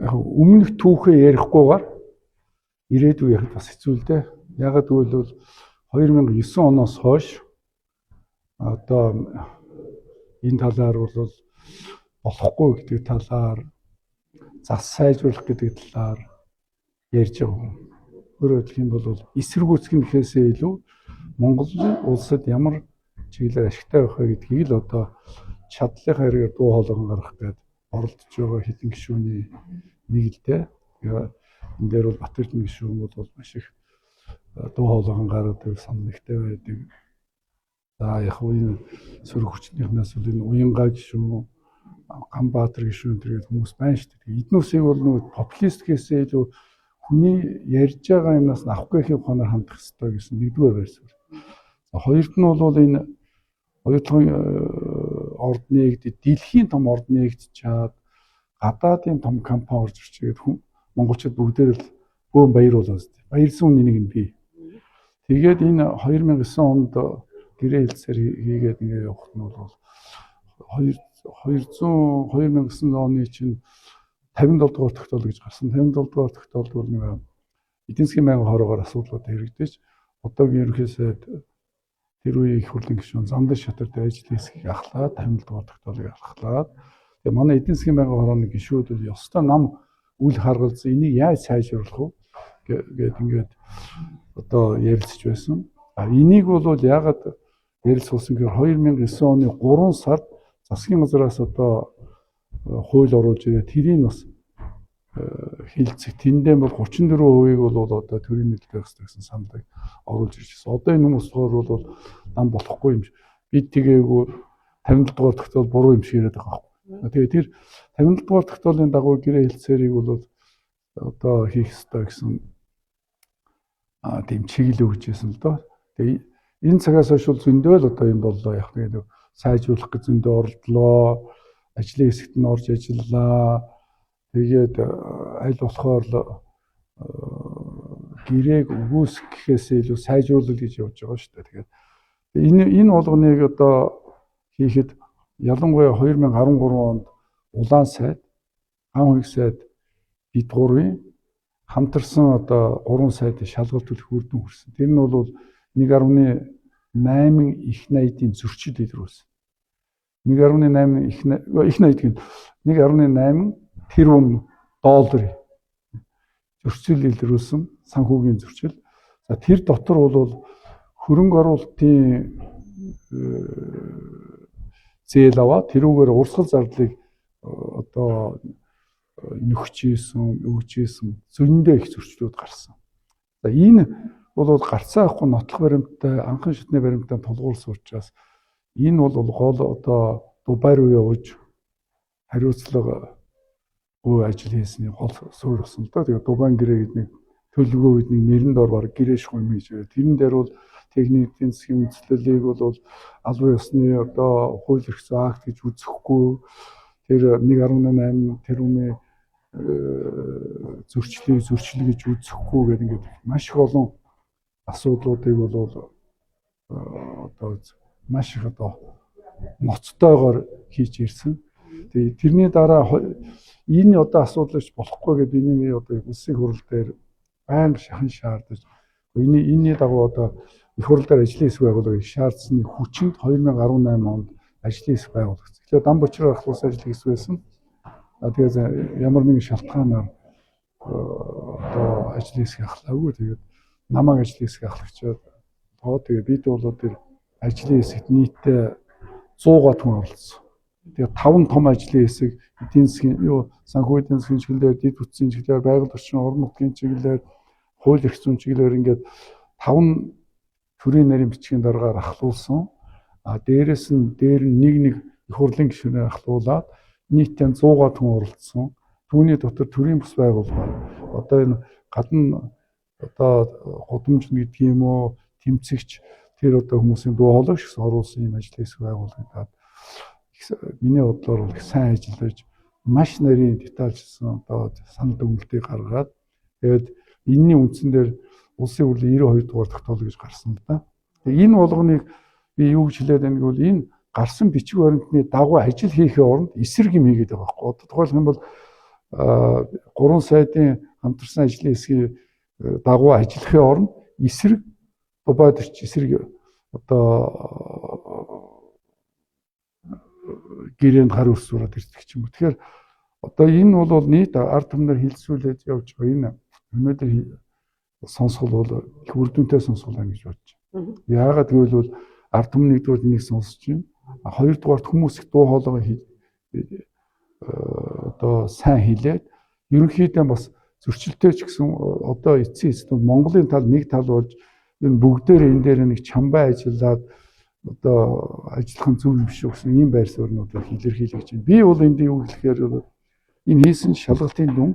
Яг өмнөх түүхээ ярихгүйгээр ирээдүй ярих бас хэцүү л дээ. Ягаад гэвэл 2009 оноос хойш одоо энэ талаар бол болохгүй гэдэг талаар, зас сайжруулах гэдэг талаар ярьж байгаа. Өөрөөр хэлэх юм бол эсэргүүцэх нь гэхээсээ илүү Монгол улсад ямар чиглэлээр ашигтай байх вэ гэдгийг л одоо чадлынхаа хэрэгээр дуу хоолойгон гаргах гээд оролдож байгаа хэдэн гишүүний нэг л дээ. Энэ дээр бол Бат-Эрдэнэ гишүүн бол маш их дуу хоолойгон гаргадаг, санал нэгтэй байдаг. За яг энэ сөрөг хүчнийхнээс бол энэ Уянга гишүүн, Ганбаатар гишүүн тэр хүмүүс байна шүү дээ. Эднүсийг бол нөгөө популист гэхээсээ илүү хүний ярьж байгаа юмнаас нь авах гэхийн ухаанаар хандах ёстой гэсэн нэгдүгээр байр суурь. За хоёрт нь бол энэ хоёрдугаар орд нэгд, дэлхийн том орд нэгдчихэд гадаадын том компани орж ирчээд хүн монголчууд бүгдээр л бөөн баяр болоо зү. Баярсан хүний нэг нь би. Тэгээд энэ 2009 онд гэрээ хэлцээр хийгээд ингээ явахт нь бол 200 2009 оны чинь 57 дугаар тогтоол гэж гарсан. 57 дугаар тогтоолд бол нэг эдийн засгийн байнгын хороогоор асуудлууд хэрэгдэж, одоогийн ерөнхий сайд, тэр үеийн их хурлын гишүүн Замдас шатар дээр ажил хэсгийг ахлаад 57 дугаар тогтоолыг алхлаад, тэгээ манай эдийн засгийн байнгын хорооны гишүүд бол ёстой нам үл харгалзан энийг яаж сайжруулах вэ гээд ингээд одоо ярилцж байсан. А энийг бол яагаад ярилцуулсан гэхээр 2009 оны 3 сард засгийн газраас одоо хууль оруулж ирээд тэрийг бас хилцэх тэндээ бол 34%-ийг бол одоо төрийн мэдэл байх хэрэгтэй гэсэн саналыг оруулж ирж байсан. Одоо энэ хүмүүс болохоор бол нам болохгүй юм шиг. Бид тэгээгүй 57 дугаар тогтоол буруу юм шиг яриад байгаа байхгүй. Тэгээ тэр 57 дугаар тогтоолын дагуу гэрээ хэлцээрийг бол одоо хийх ёстой гэсэн тийм чиглэл өгч байсан л доо. Тэгээ энэ цагаас хойш бол зөндөө л одоо юм боллоо. Яг нэг сайжруулах гэж зөндөө оролдлоо. Ажлын хэсэгт нь орж ажиллалаа. Тэгээд аль болохоор л гэрээг өгөөсөх гэхээсээ илүү сайжруулах гэж явж байгаа шүү дээ. Тэгээд энэ болгоныг одоо хийхэд ялангуяа 2013 онд Улаан сайд, Ган хуйг сайд, бид гурвын хамтарсан одоо гурван сайдын шалгалт төлөх үр дүн хүрсэн. Тэр нь бол 1.8 их найдын зөрчил илрүүлсэн. 1.8 их найд гэнэ 1.8 тэрбум доллар зөрчил илрүүлсэн, санхүүгийн зөрчил. За тэр дотор бол хөрөнгө оруулалтын зээл аваад тэрүүгээр урсгал зардлыг одоо нөхч ийсэн, өгч ийсэн зөндөө их зөрчлүүд гарсан. За энэ бол гарцаа авахгүй нотлох баримттай, анхан шатны баримттай тулгуурсан учраас энэ бол гол одоо Дубай руу явж хариуцлага өө ажил хийсний гол суурь болсон л доо. Тэгээ Дубайн гэрээ гэдэг нэг төлөвлөгөө гэдэг нэг нэрэн дор баг гэрээ шахуу юм гэж байна. Тэрэн дээр бол техник эдийн засгийн үндэслэлийг бол албан ёсны одоо хууль эрх зүйн акт гэж үзэхгүй, тэр 1.8 тэрбумын зөрчлийг зөрчил гэж үзэхгүй гэдэг ингээд маш их олон асуудлуудыг бол одоо маш их одоо ноцтойгоор хийж ирсэн. Тэгээ тэрний дараа энэ одоо асуудал болохгүй гэдэг энэ одоо улсын хурал дээр байнга шахан шаардаж, энэний дагуу одоо их хурал дээр ажлын хэсэг байгуулах шаардсаны хүчинд 2018 онд ажлын хэсэг байгуулагдсан. Тэгэхээр дан бочроор ахлуулсан ажлын хэсэг байсан. Тэгээд ямар нэгэн шалтгаанаар одоо ажлын хэсэг ахлаагүй. Тэгээд намайг ажлын хэсэг ахлагчаад тэгээ бид бол тэр ажлын хэсэгт нийтдээ 100 хүн оролцсон. Тэгээ 5 том ажлын хэсэг эдийн засгийн юу санхүү эдийн засгийн чиглэлээр, дэд бүтцийн чиглэлээр, байгаль орчин, орон нутгийн чиглэлээр, хууль эрх зүйн чиглэлээр ингээд 5 төрийн нарийн бичгийн даргаар ахлуулсан. А дээрэс нь дээр нь нэг нэг их хурлын гишүүнээр ахлуулаад нийтдээ 100 хүн оролцсон. Түүний дотор төрийн бус байгууллагаар одоо энэ гадна одоо гудамж гэдэг юм уу, тэмцэгч тэр одоо хүмүүсийн дуу хоолойг ч гэсэн оруулсан юм ажил хэсэг байгуулагдаад миний бодлоор бол их сайн ажиллаж, маш нарийн детальчсан одоо санал дүгнэлтийг гаргаад, тэгээд энэний үндсэн дээр улсын хурлын 92 дугаар тогтоол гэж гарсан л да. Тэгээд энэ болгоныг би юу гэж хэлээд байна гэвэл энэ гарсан бичиг баримтны дагуу ажил хийхээ оронд эсрэг юм хийгээд байгаа байхгүй. Одоо тухайлах юм бол 3 сайдын хамтарсан ажлын хэсгийн дагуу ажиллахын оронд эсрэг Дубайд очиж эсрэг одоо гэрээнд хар ус сураад ирдэг ч юм уу. Тэгэхээр одоо энэ бол нийт ард түмнэр хилцүүлээд явж байгаа энэ өнөөдөр сонсгол бол их үр дүнтэй сонсгол байна гэж бодож байна. Яагаад гэвэл бол ард түмэн нэгдүгээр энийг сонсож байна. Хоёрдугаарт хүмүүс их дуу хоолойгоо одоо сайн хилээд ерөнхийдөө бас зөрчилтэй ч гэсэн одоо эцсийн эцэст Монголын тал нэг тал болж энэ бүгдээр энэ дээр нэг чамбай ажиллаад одоо ажиллах нь зөв юм шиг гэсэн ийм байр суурнуудыг илэрхийлж байна. Би бол энд юу гэхээр энэ хийсэн шалгалтын дүн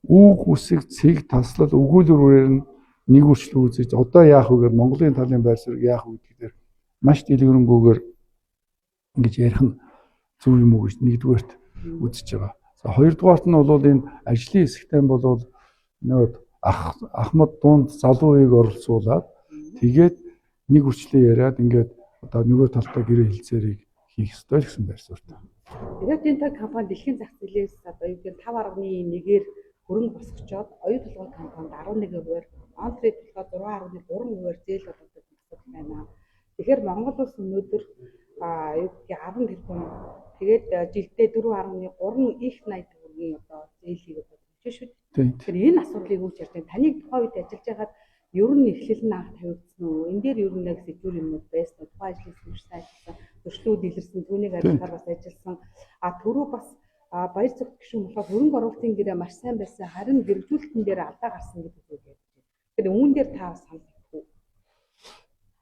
үг үсэг цэг таслал өгүүлбэрээр нь нэг үрчлэл үзэж одоо яах вэ гэхээр Монголын талын байр суурийг яах вэ гэдэг дээр маш дэлгэрэнгүйгээр ингэж ярих нь зөв юм уу гэж нэгдүгээрт үзэж байгаа. За хоёрдугаарт нь бол энэ ажлын хэсэгтээ бол нөгөө Ахмад дунд залуу үеийг оролцуулаад тэгээд нэг үрчлээ яриад ингээд одоо нөгөө талдаа гэрээ хэлцээрийг хийх ёстой л гэсэн байр суурьтай. Rio Tinto компани дэлхийн зах зээлээс одоо юу гэдэг 5.1-ээр хөрөнгө босгочоод оюу толгой компанид 11%-аар, Онтри толгой 6.3%-аар зээл олгодог асуудал байна. Тэгэхээр Монгол улс өнөөдөр юу гэдгийг 10 тэрбум тэгээд жилдээ 4.3 их 80 төгрөгийн одоо зээлийг одоо төлж шүү дээ. Тэгэхээр энэ асуудлыг үүч ярьж байна. Таныг тухайн үед ажиллаж байгаад ер нь эхлэл нь анх тавигдсан уу? Энэ дээр ер нь яг сэдвэр юмнууд байсан уу? Тухайн ажлын маш сайн ажилласан, зөрчлүүд илэрсэн, түүнийг ажиллахаар бас ажилласан. А түрүү бас баяр цогт гишүүн болохоор хөрөнгө оруулалтын гэрээ маш сайн байсан. Харин хэрэгжүүлэлтэн дээр алдаа гарсан гэдэг үг ярьж байна. Тэгэхээр үүн дээр та санал өгөх үү?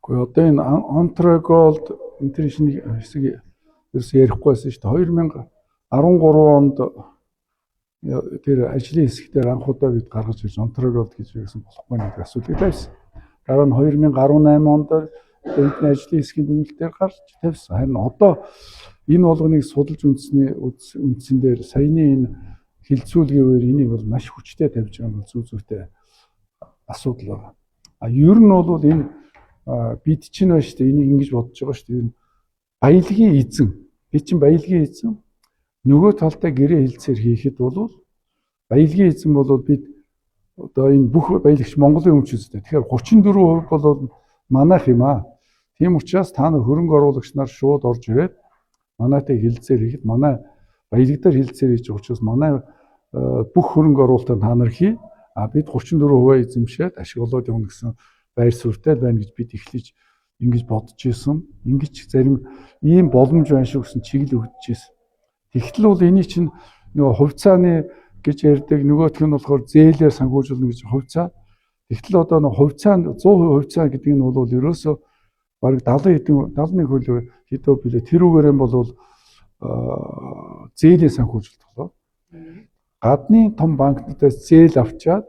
Гэхдээ одоо энэ Ontre Gold International хэсэг ерөөсөө ярихгүй байсан шүү дээ. 2013 онд тэр ажлын хэсэг дээр анх удаа бид гаргаж ирж Ontre Gold гэж юусэн болохгүй гэдэг асуудлыг тавьсан. Дараа нь 2018 онд бидний ажлын хэсгийн дүгнэлтээр гарч тавьсан. Харин одоо энэ болгоныг судалж үндсэний үндсэн дээр саяны энэ хилцүүлгийн үеэр энийг бол маш хүчтэй тавьж байгаа нь бол зүй зүйтэй асуудал байна. А ер нь бол энэ бид чинь байна шүү дээ. Энийг ингэж бодож байгаа шүү дээ. Энэ баялагын эзэн. Бид чинь баялагын эзэн. Нөгөө талдаа гэрээ хэлцээр хийхэд бол баялагын эзэн бол бид одоо энэ бүх баялагч Монголын өмч үстэй. Тэгэхээр 34% бол манайх юм аа. Тийм учраас та нар хөрөнгө оруулагч нар шууд орж ирээд манайтай хэлцээр хийхэд манай баялаг дээр хэлцээр хийж байгаа учраас манай бүх хөрөнгө оруулалтаа та нар хий. А бид 34% эзэмшээд ашиг олоод явна гэсэн байр суурьтай байна гэж бид эхлэж ингэж бодож исэн. Ингэж зарим ийм боломж байна шүү гэсэн чиглэл өгдөж исэн. Тэгтэл бол энийг чинь нөгөө хувьцааны гэж ярьдаг, нөгөөх нь болохоор зээлээр санхүүжүүлнэ гэж хувьцаа. Тэгтэл одоо нөгөө хувьцаа 100% хувьцаа гэдэг нь бол ерөөсөө бараг 70 хэдэн 71 хөл хэдөө билээ тэрүүгээр нь бол зээлийн санхүүжилт болоо. Гадны том банкнуудаас зээл авчаад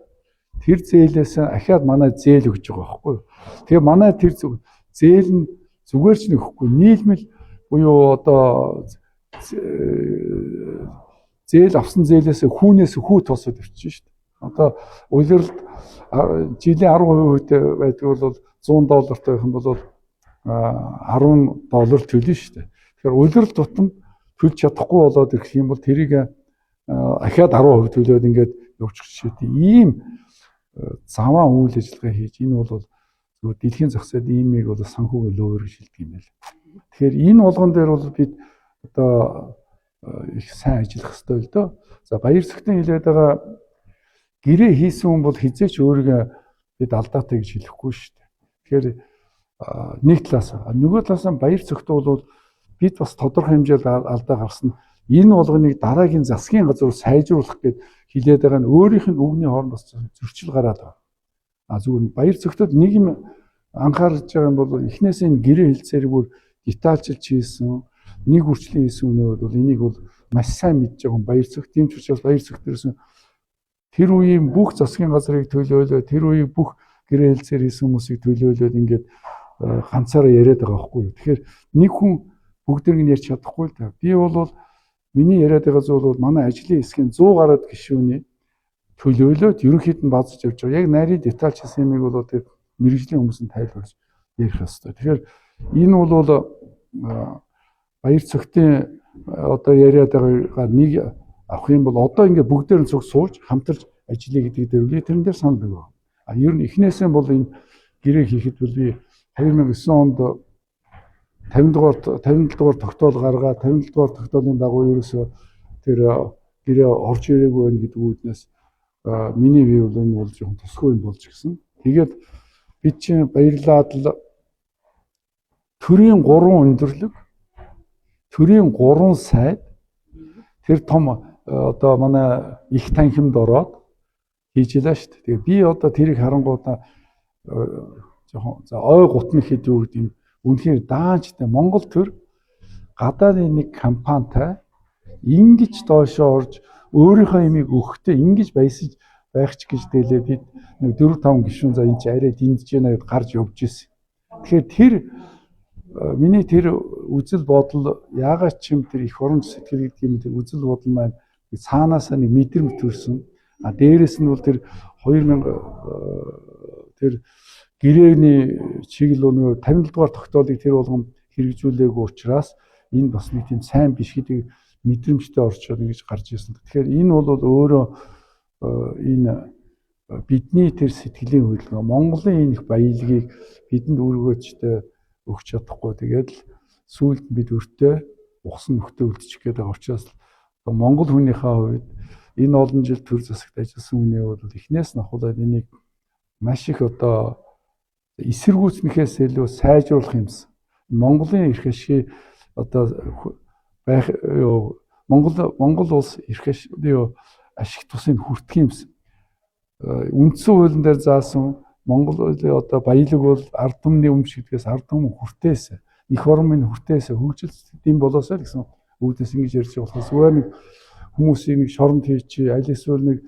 тэр зээлээс ахиад манай зээл өгч байгаа байхгүй юу. Тэгээ манай тэр зээл нь зүгээр ч нөхгүй нийлмэл буюу одоо зээл авсан зээлээс хүүнээс хүү тосоод ирчихнэ шүү дээ. Одоо улиралд жилийн 10% хүтэй байдаг бол 100 доллартай байх юм бол 10 доллар төлнө шүү дээ. Тэгэхээр улирал тутам төлж чадахгүй болоод ирэх юм бол тэрийг ахиад 10% төлөөд ингээд явуучих жишээтэй. Ийм заваан үйл ажиллагаа хийж энэ бол зүгээр дэлхийн зах зээлд иймийг бол санхүүгийн лөөр гэж хэлдэг юм байна. Тэгэхээр энэ болгон дээр бол бид одоо их сайн ажиллах ёстой л дөө. За баяр цогтын хэлээд байгаа гэрээ хийсэн хүн бол хизээч өөрийгөө бид алдаатай гэж хэлэхгүй шүү дээ. Тэгэхээр нэг талаас нөгөө талаас нь баяр цогт бол бид бас тодорхой хэмжээнд алдаа гарсан. Энэ болгоныг дараагийн засгийн газар сайжруулах гээд хилээд байгаа нь өөрийнх нь үгний хооронд бас зөрчил гараад байна. А зүгээр баяр цогтод нэг юм анхаарч байгаа юм бол эхнээсээ энэ гэрээ хэлцээрийг бүр детальчилж хийсэн, нэг үрчлэн хийсэн үнээр бол энийг бол маш сайн мэдж байгаа баяр цогт. Тийм ч учраас баяр цогт дээрсэн тэр үеийн бүх засгийн газрыг төлөөлөө, тэр үеийн бүх гэрээ хэлцээр хийсэн хүмүүсийг төлөөлөөд ингээд ганцаараа яриад байгаа байхгүй юу. Тэгэхээр нэг хүн бүгднийг нь ярьж чадахгүй л да. Би бол миний яриад байгаа зүйл бол манай ажлын хэсгийн 100 гаруй гишүүний төлөөлөөд ерөнхийд нь базаж явж байгаа. Яг нарийн детальчсан юмыг бол тэр мэрэгжлийн хүмүүс нь тайлбарж ярих ёстой. Тэгэхээр энэ бол баяр цогтын одоо яриад байгаа нэг Авах юм бол одоо ингээд бүгдээр нь цуг сууж хамтарч ажиллая гэдэг дээр үгүй тэрэн дээр санал нэг байна. А ер нь эхнээсээ бол энэ гэрээ хийхэд бол би 2009 онд 50 дугаар тогтоол гаргаад 57 дугаар тогтоолын дагуу ерөөсөө тэр гэрээ орж ирээгүй байна гэдэг үүднээс миний бие бол энэ бол жоохон тусгүй юм болж гисэн. Тэгээд бид чинь баярлаад л төрийн 3 өндөрлөг, төрийн 3 сайд тэр том одоо манай их танхимд ороод хийж илаа шүү дээ. Тэгээ би одоо тэрийг харангуутаа жоохон за ой гутна гэхэд юу гэдэг юм, үнэхээр даанчтай Монгол төр гадаадын нэг компанитай ингэж доошоо орж өөрийнхөө имийг өгөхдөө ингэж баясаж байх ч гэж дэлээ бид нэг 4 5 гишүүн за энэ чи арай дэмжиж яана гэд гарч явж ирсэн. Тэгэхээр тэр миний тэр үзэл бодол яагаад ч юм тэр их оронч сэтгэл гэдэг юм тэр үзэл бодол маань цаанаасаа нэг мэдрэмж төрсөн. А дээрэс нь бол тэр 2000 тэр гэрээний чиглэл нөгөө 57 дугаар тогтоолыг тэр болгон хэрэгжүүлээгүй учраас энэ бас нэг тийм сайн биш гэдэг мэдрэмжтэй орчоод ингэж гарч ирсэн. Тэгэхээр энэ бол өөрөө энэ бидний тэр сэтгэлийн хөдөлгөөн Монголын энэ их баялагийг бидэнд өргөөчтэй өгч чадахгүй. Тэгээд л сүүлд бид өртөө ухсан нөхдөд үлдчих гээд байгаа учраас Монгол хүнийхээ хувьд энэ олон жил төр засагт ажилласан хүний хувьд бол эхнээс нь ахуулаад энийг маш их одоо эсэргүүцнэхээс илүү сайжруулах юмсан. Монголын эрх ашиг одоо байх Монгол улс эрх ашиг ашиг тусыг хүртэх юмсан. Үндсэн хуулийн дээр заасан Монгол одоо баялаг бол ард түмний өмч гэдгээс ард түмэн хүртээсэ, эх орон минь хүртээсэ, хөгжил дэм болоосоо л гэсэн үүднээс ингэж ярьж байгаа болохоос зүгээр нэг хүмүүсийг нэг шоронд хийчих, аль эсвэл нэг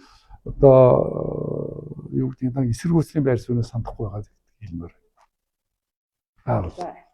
одоо юу гэдэг нь эсэргүүцлийн байр суурьнаас сандахгүй байгаа хэлмээр. Аа.